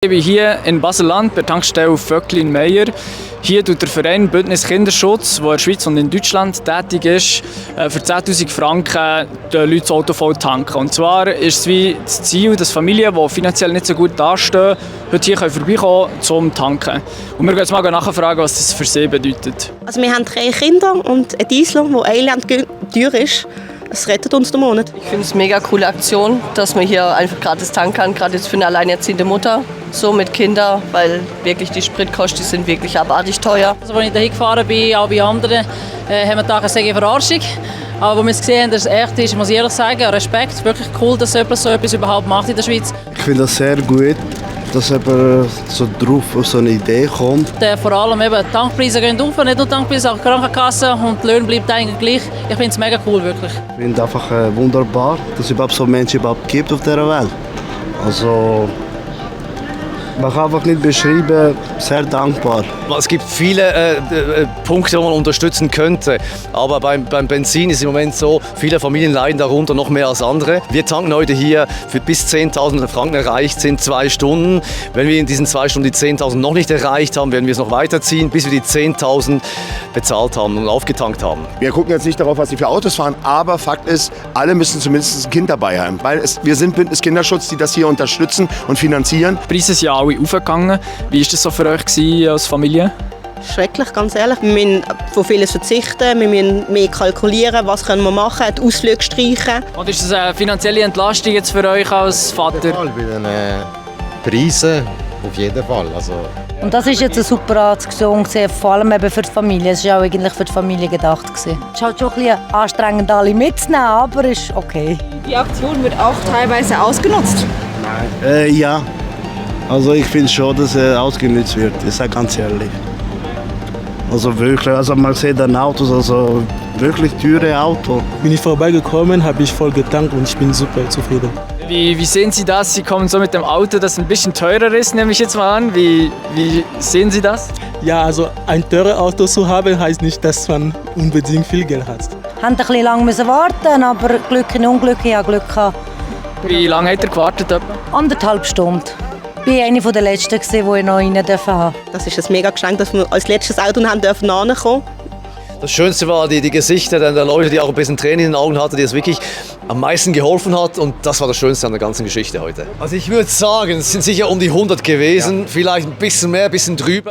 Ich bin hier in Basel-Land bei der Tankstelle Vöcklin-Meyer. Hier tut der Verein Bündnis Kinderschutz, der in der Schweiz und in Deutschland tätig ist, für 10'000 Franken den Leuten das Auto voll tanken. Und zwar ist es wie das Ziel, dass Familien, die finanziell nicht so gut dastehen, heute hier vorbeikommen können zum Tanken. Und wir gehen jetzt mal nachfragen, was das für sie bedeutet. Also wir haben 3 Kinder und ein Diesel, der elend teuer ist. Das rettet uns den Monat. Ich finde es eine mega coole Aktion, dass man hier einfach gratis tanken kann, gerade jetzt für eine alleinerziehende Mutter, so mit Kindern, weil wirklich die Spritkosten sind wirklich abartig teuer. Also, als ich hier gefahren bin, auch bei anderen, haben wir gedacht, es sei eine Verarschung. Aber als wir es gesehen haben, dass es echt ist, muss ich ehrlich sagen, Respekt. Wirklich cool, dass jemand so etwas überhaupt macht in der Schweiz. Ich finde das sehr gut, dass jemand so drauf auf so eine Idee kommt. Vor allem eben, die Tankpreise gehen auf, nicht nur Tankpreise, auch die Krankenkasse und die Löhne bleiben eigentlich gleich. Ich finde es mega cool, wirklich. Ich finde es einfach wunderbar, dass es überhaupt so Menschen überhaupt gibt auf dieser Welt. Also, man kann einfach nicht beschreiben, sehr dankbar. Es gibt viele Punkte, die man unterstützen könnte, aber beim Benzin ist es im Moment so, viele Familien leiden darunter noch mehr als andere. Wir tanken heute hier für bis 10.000 Franken erreicht, sind 2 Stunden. Wenn wir in diesen 2 Stunden die 10.000 noch nicht erreicht haben, werden wir es noch weiterziehen, bis wir die 10.000 bezahlt haben und aufgetankt haben. Wir gucken jetzt nicht darauf, was sie für Autos fahren, aber Fakt ist, alle müssen zumindest ein Kind dabei haben. Weil wir sind Bündnis Kinderschutz, die das hier unterstützen und finanzieren. Die Preise sind ja alle aufgegangen. Wie war das so für euch als Familie? Schrecklich, ganz ehrlich. Wir müssen von vieles verzichten, wir müssen mehr kalkulieren, was können wir machen, die Ausflüge streichen. Und ist das eine finanzielle Entlastung jetzt für euch als Vater? Bei den Preisen auf jeden Fall. Also und das ist jetzt eine super Aktion, vor allem eben für die Familie. Es war auch eigentlich für die Familie gedacht. Es ist halt schon ein bisschen anstrengend, alle mitzunehmen, aber ist okay. Die Aktion wird auch teilweise ausgenutzt? Ja, also ich finde schon, dass er ausgenutzt wird, ich sage ganz ehrlich. Also wirklich, also man sieht dann Autos, also wirklich teure Autos. Bin ich vorbeigekommen, habe ich voll getankt und ich bin super zufrieden. Wie sehen Sie das? Sie kommen so mit dem Auto, das ein bisschen teurer ist, nehme ich jetzt mal an. Wie sehen Sie das? Ja, also ein teures Auto zu haben, heißt nicht, dass man unbedingt viel Geld hat. Wir mussten ein bisschen lange warten, aber Glück in Unglück, ich hatte Glück gehabt. Wie lange hat er gewartet? Etwa? 1,5 Stunden. Ich war eine der Letzten, die ich noch rein durfte. Das ist ein mega Geschenk, dass wir als letztes Auto haben dürfen nachkommen. Das Schönste war die Gesichter der Leute, die auch ein bisschen Tränen in den Augen hatten, die es wirklich am meisten geholfen hat. Und das war das Schönste an der ganzen Geschichte heute. Also ich würde sagen, es sind sicher um die 100 gewesen, vielleicht ein bisschen mehr, ein bisschen drüber.